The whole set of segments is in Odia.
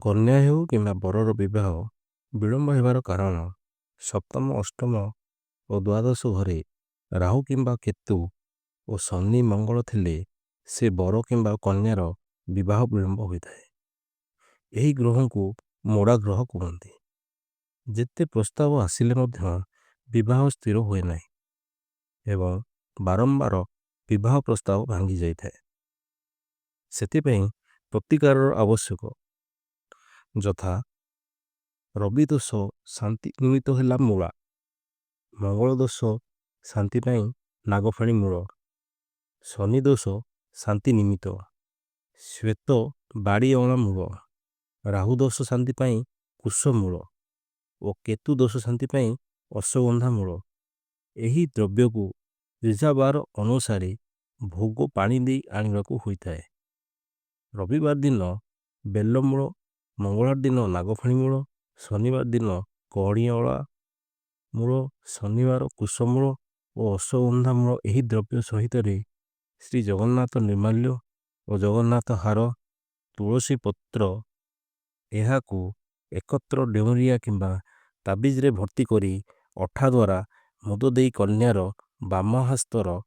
କନ୍ଯା ହେଵ କିମା ବରର ଵିବାହ ବିଲମ୍ବ ହେବାର କାରଣ ସପ୍ତମ ଅସ୍ଟମ ଔର ଦ୍ଵାଦସ ଘରେ ରାହୁ କିମା କେତ୍ତୁ ଔର ସନ୍ନୀ ମଂଗଲ ଥିଲେ ସେ ବର କିମା କନ୍ଯାର ଵିବାହ ବିଲମ୍ବ ହୋତା ହୈ। ଯହୀ ଗ୍ରହୋଂ କୋ ମୋଡା ଗ୍ରହ କୁମନତୀ ଜିତ୍ତେ ପ୍ରସ୍ତାଵ ଅସିଲେ ମେଂ ଵିବାହ ସ୍ତିରୋ ହୋଏ ନହୀଂ ଏବଂ ବାରଂବାର ଵିବାହ ପ୍ରସ୍ତାଵ ଭାଂଗୀ ଜାଯତା ହୈ। ସେତି ପହୀଂ ପ୍ରତିକାରର ଆଵସ୍ଯକୋ ଜଥା ରବୀ ଦୋସୋ ସାଂତୀ ନିମିତୋ ହିଲା ମୁଲା, ମଂଗଲ ଦୋସୋ ସାଂତୀ ପହୀଂ ନାଗୋଫନୀ ମୁଲା, ସନୀ ଦୋସୋ ସାଂତୀ ନିମିତୋ, ସ୍ଵେତୋ ବାଡୀ ଔନା ମୁଲା, ରାହୁ ଦୋସୋ ସାଂତୀ ପହୀଂ କୁଷୋ ମୁଲା, କେତୁ ଦୋସୋ ସାଂତୀ ପହୀଂ ଅସ୍ଵଗନ୍ଧା ମୁଲା। ଯହୀ ଦ୍ରବ୍ଯୋ କୋ ରିଜାବାର ଅନୋସାରୀ ଭୋଗୋ ପାନୀ ଦୀ ଆନିଲା କୋ ହୋତା ହୈ। ରବୀବାର ଦିନ ବେଲୋ ମୁଲା, ମଂଗଲାର ଦିନ ନାଗୋଫନୀ ମୁଲା, ସନୀବାର ଦିନ କୌଡୀ ଔନା ମୁଲା, ସନୀବାର କୁଷୋ ମୁଲା, ଅସ୍ଵଗନ୍ଧା ମୁଲା, ଯହୀ ଦ୍ରବ୍ଯୋ ସହୀତରେ ସ୍ରୀ ଜଗନ୍ନାଥା ନିର୍ମାଲ୍ଯୋ ଔର ଜଗନ୍ନାଥା ହାରୋ ତୁଲସୀ ପତ୍ରୋ ଯହାଁ କୋ ଏକତ୍ରୋ ଦେଵରିଯା କିମା ତାବୀଜରେ ଭର୍ତୀ କରୀ ଅଠା ଦ୍ଵାରା ମୁଦୋ ଦେଈ କନ୍ଯାରୋ ବାମା ହସ୍ତରୋ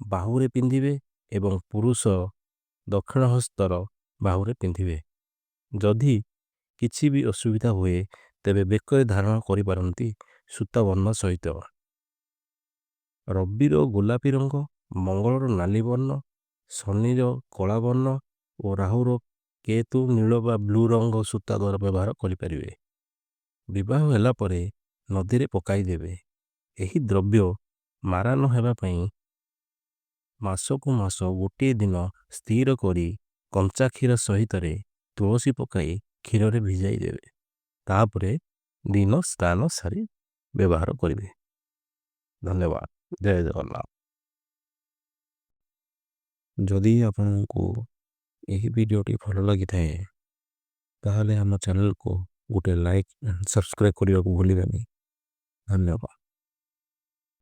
ବାହୁରେ ପିଂଦିବେ ଏବଂଗ ପୁରୁଷୋ ଦକ୍ଷନ ହସ୍ତରୋ ବାହୁରେ ପିଂଦିବେ। ଜଦୀ କିଛୀ ଭୀ ଅସ୍ଵିତା ହୁଏ ତେଵେ ବେକରେ ଧାରଣା କରୀ ପରନ୍ତୀ ସୁତ୍ତା ବର୍ଣା ସହୀତେଵା। ରବୀରୋ ଗୁଲାପୀ ରଂଗୋ, ମଂଗଲୋର ନାଲୀ ବର୍ଣା, ସନୀରୋ କଲା ବର୍ଣା, ଓରାହୁରୋ କେତୁ ନିଲୋବା ବ୍ଲୂ ରଂଗୋ ସୁତ୍ତା ଦ୍ଵାରା ବେଭାରା କରୀ ପରିଵେ। ଵିବାହ ହେଲା ପରେ ନଦୀରେ ପକାଈ ଦେଵେ। ଯହୀ ଦ୍ରବ୍ଯୋ ମାରା ନୋ ହେବା ପାଇଂ ମାସୋ କୋ ମାସୋ ଗୋଟୀ ଦିନୋ ସ୍ତୀର କରୀ କଂଚା ଖୀର ସହୀତରେ ତୁଲସୀ ପକାଈ ଖୀରରେ ଭିଜାଈ ଦେଵେ। ତାପରେ ଦିନୋ ସ୍ଥାନୋ ସାରୀ ବେଭାରା କରୀବେ। ଧନ୍ଯଵାଦ, ଜୟ ଜଗନ୍ନାଥ। ଜଦୀ ଆପନୋଂ କୋ ଯହୀ वीडियो टी ଫଲୋ ଲଗୀ ଥେ, ତହାଲେ ହମା ଚୈନଲ କୋ ଉଟେ ଲାଇକ ଔର ସବ୍ସ୍କ୍ରାଇବ କରିଯା କୋ ଭୁଲୀ ଗଣୀ। ଧନ୍ଯଵାଦ।